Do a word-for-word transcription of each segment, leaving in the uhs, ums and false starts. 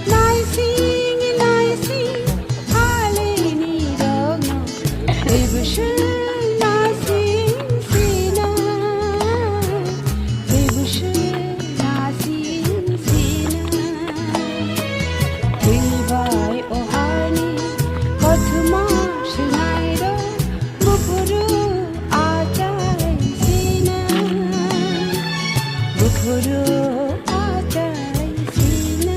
Naising, naising, halini rokno, teibo se naising sina, teibo se naising sina. Twi bai o hani kothoma swnairok, buphuru achai sina, buphuru achai sina.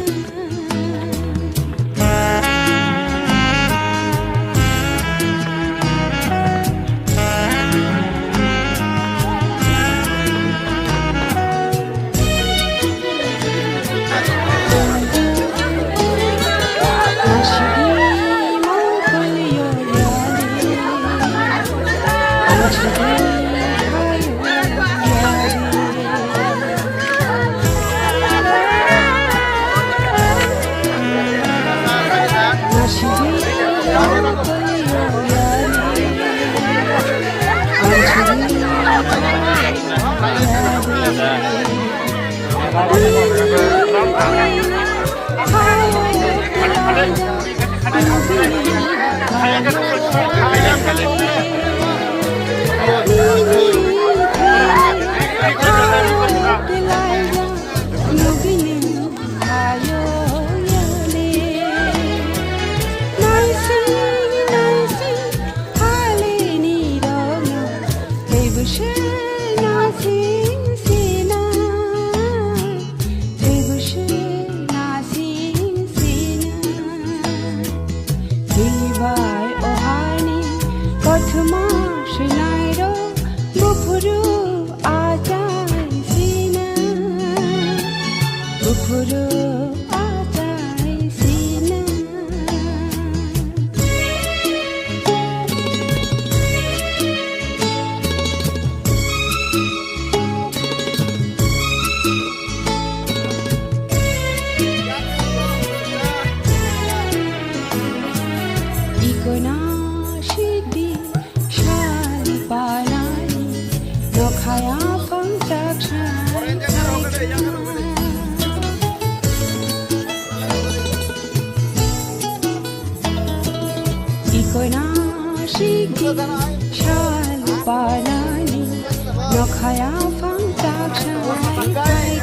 Teibo se naising sina, teibo se naising sina. Twi bai o hani kothoma swnairok, buphuru achai sina, buphuru achai sina. Ikono sidi sal panai, nokhaya pangchak sai. Ikono sigi sal panani, nokhaya pangchak sai.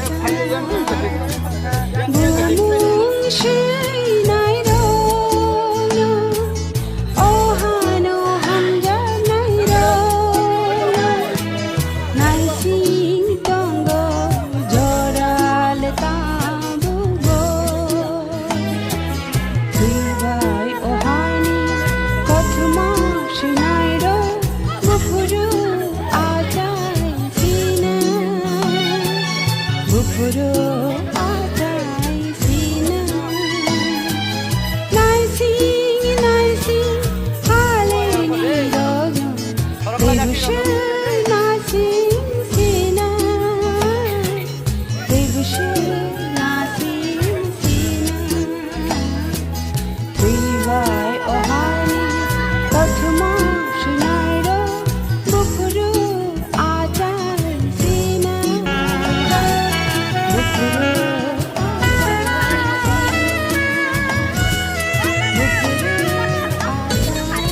Bumung sinai rokno, o hano hamjaknai rokno, naising tongo jora le tabukbo. Twi bai o hani kothoma swnairok, buphuru achai sina, buphuru achai sina. Naising, naising, halini rokno, teibo se naising sina. Teibo se naising sina. Twi bai o hani kothoma swnairok, buphuru achai sina. Buphuru achai sina. Buphuru achai sina.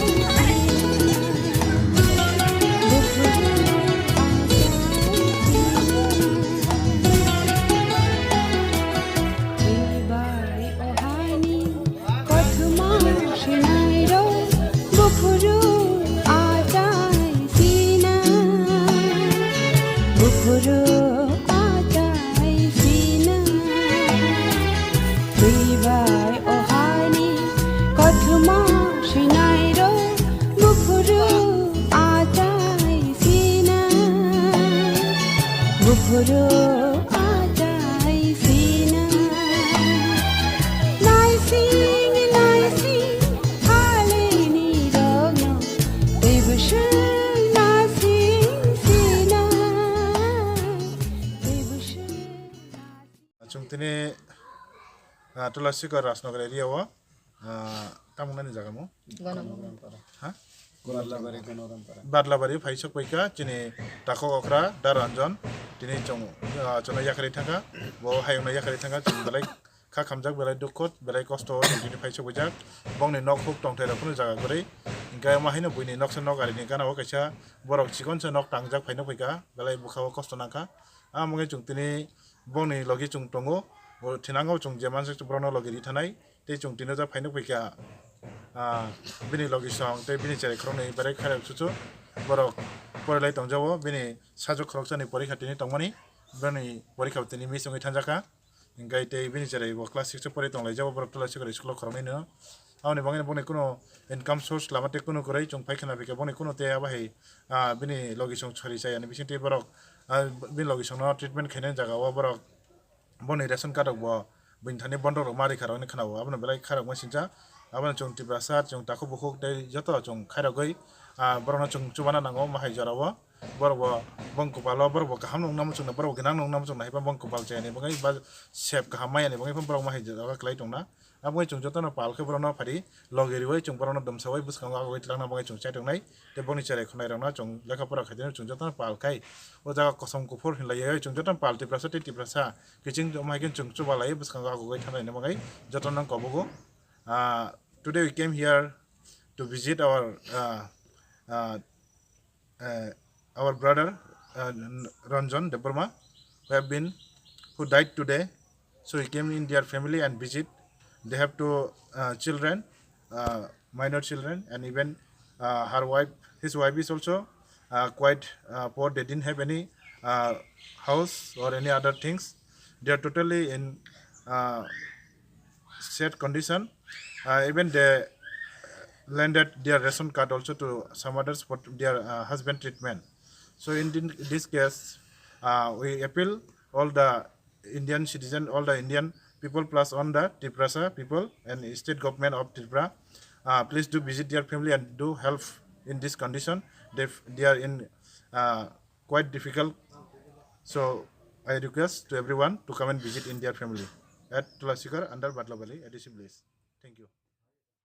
Kothoma swnairok buphuru achai sina, buphuru achai sina. Twi bai o hani kothoma swnairok buphuru achai sina, buphuru achai sina. Naising, naising, halini rokno, teibo se naising sina, teibo se naising. Chwng tini, ah, Tulasikor Rajnagar area o, ah, tamo nani jaga mo? Ganamohan para. Ha? Badlabari phai sok paikha chini takhok okra da Ranjan, tini chwng, ah, chwngno yakarwi thangkha, bo hayungno yakarwi thangkha, chwng belai kha khamjak, belai dukho, belai kosto o tini phai sok paijak. Bongni nok huk tongthai rok phano jaga kwrwi, hinkhe omo haino buini noksa nok arini gana o kaisa borok chikonsa nok tangjak phaino phaikha, belai bwkha o kosto nangkha. Amo wngwi chwng tini bongni logi chwng tongo, bo thinango chwng je manjak borokno logi ri thanai. Tei chwng tino ja phaino phaikha, ah, bini logi song tei bini cherai khoroknwi berai khairok chuchu borok porilai tongjago. Bini sajwk khoroksani porikha tini tongmani, bini porikha tini miss wngwi thanjakha. Hinkhe tei bini cherai bo class six o pori tonglaijabo, borok tula sikori school o khoroknwi no. Aboni bagwi boni kuno income source lama tei kuno kwrwi chwng phai khna phaikha boni kuno tei abo hai, ah, bini logi song sari chayani bising tei borok, ah, bini logi songno treatment khainani jaga o borok boni ration card rok bo bini thani bondok rok ma rikha rok hinwi khna o, abono belai khairok ma sincha. Abono chwng Tiprasa, chwng takhuk bukhuk tei joto chwng khairogwi, ah, borokno chwng chubana nango omo hai jora o. Borok bo bong kopalo, borok bo kaham nung namo chwngno, borok bo gwnang nung namo chwngno, haiphano bong kopal chayani bagwi ba sep kaham mayani bagwi phano borok ma hai jora khlai tongna. Aboni chwng jotono pal khe borokno phari logi riwi chwng borokno dumsawi bwskango agogwi twlangna bagwi chwng chai tongnai. Tei boni cherai khwnai rokno chwng lekha pora khaitini chwng jotono pal khai o jaga kosom kuphur hinlaiwi chwng jotono pal Tiprasa tei Tiprasa kiching omo hai khe chwng chubalai bwskango agogwi thangnai bagwi jotono kobogo. Ah, today we came here to visit our, ah, ah, uh, our brother, uh, Ranjan Debbarma, who have been, who died today. So he came in their family and visit. They have two, uh, children, uh, minor children, and even, uh, her wife. His wife is also, uh, quite, uh, poor. They didn't have any, uh, house or any other things. They are totally in, uh, sad condition. Uh, even they lended their ration card also to some others for their, uh, husband treatment. So in thi-, this case, uh, we appeal all the Indian citizen, all the Indian people, plus on the Tiprasa people and state government of Tripura. Uh, please do visit their family and do help in this condition. They, they are in, uh, quite difficult. So I request to everyone to come and visit in their family at Tulasikar under Badlabali A D C village. Thank you.